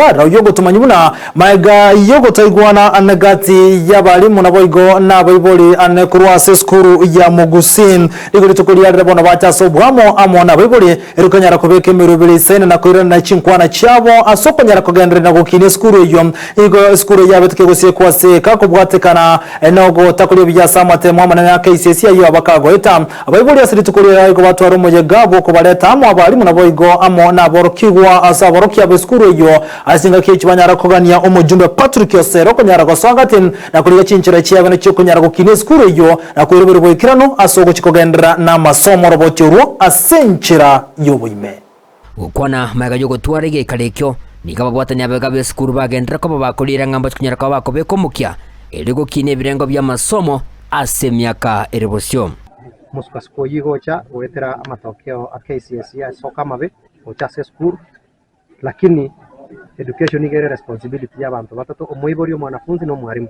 Omoganda oyio ogotomanywa buna magega y'ogotaigwana ane gati y'abalimu naboigo nabaibori ane korwa ase esukuru ya Mugusi. Nigo rituko riarire bono bacha ase obwamo amo nabaibori erio konyara kobeka emeroberi eisaine na koirana chinkwana chiabo ase okonyara kogenderera na gokinia esukuru eyio. Nigo esukuru eyio yabete kegosiekwa ase eka kobwatekana nogotakoria buya ase amatemo amanene a KCSE ayio abakagoeta. Abaibori ase rituko riria igo batware omoyega bw'okobareta amo abalimu naboigo amo naborokigwa ase aborokia b'esukuru eyio. Ase chingaki echi banyara kogania omojumbe Patrick Osero okonyara gosoa gati na korigia chinchera chiabene chi'okonyara gokinia esukuru eyio na koiroberia boikeranu ase ogochia kogenderera namasomo oroboti orwo ase enchera y'oboime. Gokwana magega y'ogotwara egeikaro ekio, nigo ababwatani abega b'esukuru bagenderera koba bakoriera ng'a mbache konyara koba bakobeka omokia erio gokinia ebirengo bi'amasomo ase emiaka ere bosio. Omosukasuko oyio igo ocha goetera amatokeo a KCSE asoka amabe gocha ase esukuru, lakini education nigo ere responsibility ya abanto batato, omoibori, omwanafunzi na omwarimu.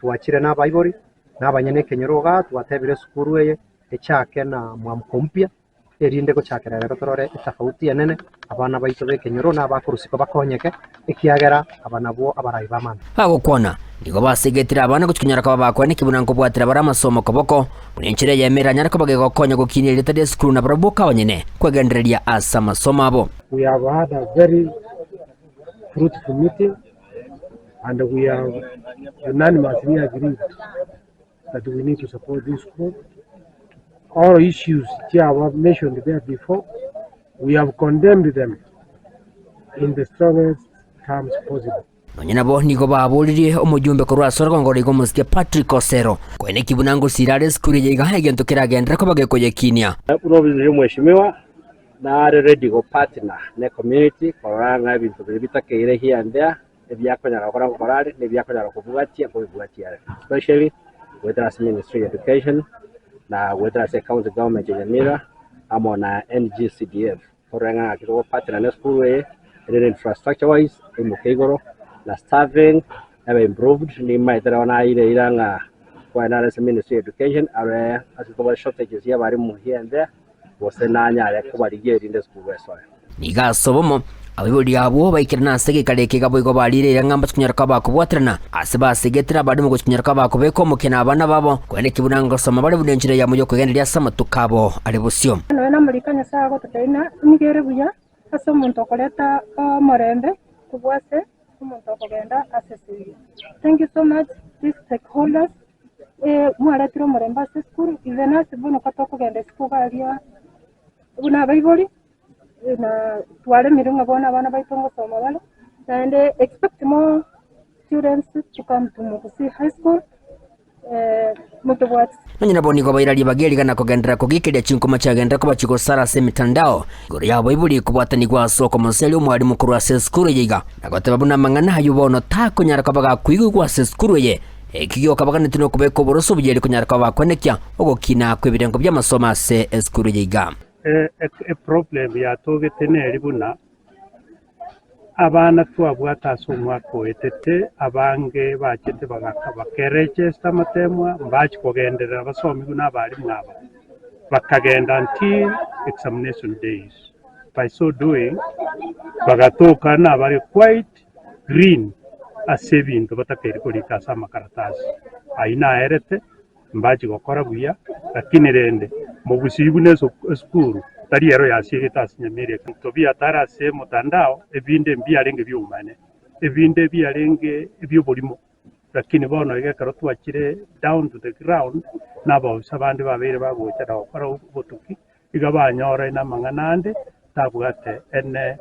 Twachire na abaibori, na abanyene ekenyoro igaa, twatebire esukuru eye echake na mwamko mpya. erinde gochakera rero torore etafauti enene, abana baito b'ekenyoro na abakorusiko bakonyeke, ekiagera aba nabwo abarai b'amang'ana. Bagokwana, nigo basegetire abana gochia konyora koba bakwaneki buna nkobwatera bare amasomo koboko, buna enchera eyemo eranyare koba gegokonya gokinia erieta ri'esukuru na barabwo boka abanyene kwegendereria ase amasomo abo. We have had a very fruitful meeting and we have unanimously agreed that we need to support this school. All issues chiaba mentioned there before, we have condemned them in the strongest terms possible. Nonya nabo nigo baboririe omojumbe korwa ase orogongo roiga omosike Patrick Osero, koeneki buna ngosira are esukuru eye iga egento keragenderere koba gekoyekinia. Buna ofisi ya omweshimiwa nare ready go partner ne community korora ng'a ebinto biria bitakeire here and there ebiakonyara gokora ngokora are, na ebiakonyara kobwatia nkobibwatia are, especially goetera ase ministry ya education na goetera ase ecounty government ya Nyamira amo na NGCDF torore ng'a ng'aki togopartner na esukuru eye erinde infrastructure wise emoke igoro na staffing ebe improved nimaete rero naire ira ng'a kwagenda are ase ministry ya education arore ase tobwate shortages ya abalimu here and there gose nanyare kobarigia erinde esukuru esoe. Nigo ase obomo, abaibori abwo baikerana ase egeikaro eke iga boigo bariire eira ng'a mbache konyora koba bakobwaterana ase basegetire abarimo gochia konyora koba bakobeka omokia na abana babo, korende ki buna ngosoma bare buna enchera eyemo y'okwegendereria ase amatuko abo are bosio. Nonya namorika Nyasae agototebia ng'a nigo ere buya ase omonto okoreta omorembe kobua ase omonto okogenda ase esegi. Thank you so much these stakeholders mwaretire omorembe ase esukuru even ase bono tokogenda isiko iga aria buna abaibori. Na twaremirwe ng'a bono abana baito ngosoma bare, naende expect more students to come to Mugusii High School, motobwati. Nonya nabo nigo baira ribaga eri na kogenderera kogikeria chinkuma chiagenderera koba chigosara ase emitandao igoro y'abaibori kobwatanigwa ase okomoseria omwalimu korwa ase esukuru eye iga na goteba buna amang'ana ayio bono takonyara koba gakoigigwa ase esukuru eye. Eki giokabaganeti nokobeka oboroso obuya eri konyara koba bakwenekia ogokina kw'ebirengo bi'amasomo ase esukuru eye iga. Eproblem yatogete neri buna abana twabwate ase omwaka oetete, abange bachete bagaka bakeregesta amatemwa, mbachi kogenderera basomi buna abalimu aba, bakagenda until examination days. By so doing, bagatoka nabare quite green ase ebinto batakeire korika ase amakaratasi. Ayio naerete. Mbachi gokora buya, lakini rende mobusiigwe buna esukuru tari ero yasiegete ase nyamira eke. Tobia tare ase omotandao, ebinde mbiarenge bi'obomene, ebinde biarenge ebi'oborimo, lakini bono iga ekero twachire down to the ground, na abaofisa bande babeire bagocha na gokora obotuki, Iga banyora ine amang'ana ande tabwate ene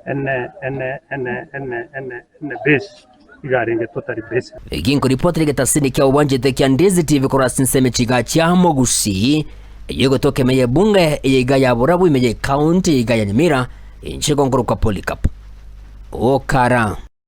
ene ene ene ene ene ene base, iga arenge totally base. Eki nkoripotera egetasini kia obwanchete kia Ndizi TV korwa ase ensemo echiga chia Mogusii, eyio egotoka ime y'ebunge eye iga ya Borabu ime ye county eye iga ya Nyamira, inche igo nkorokwa Polycarp Okara.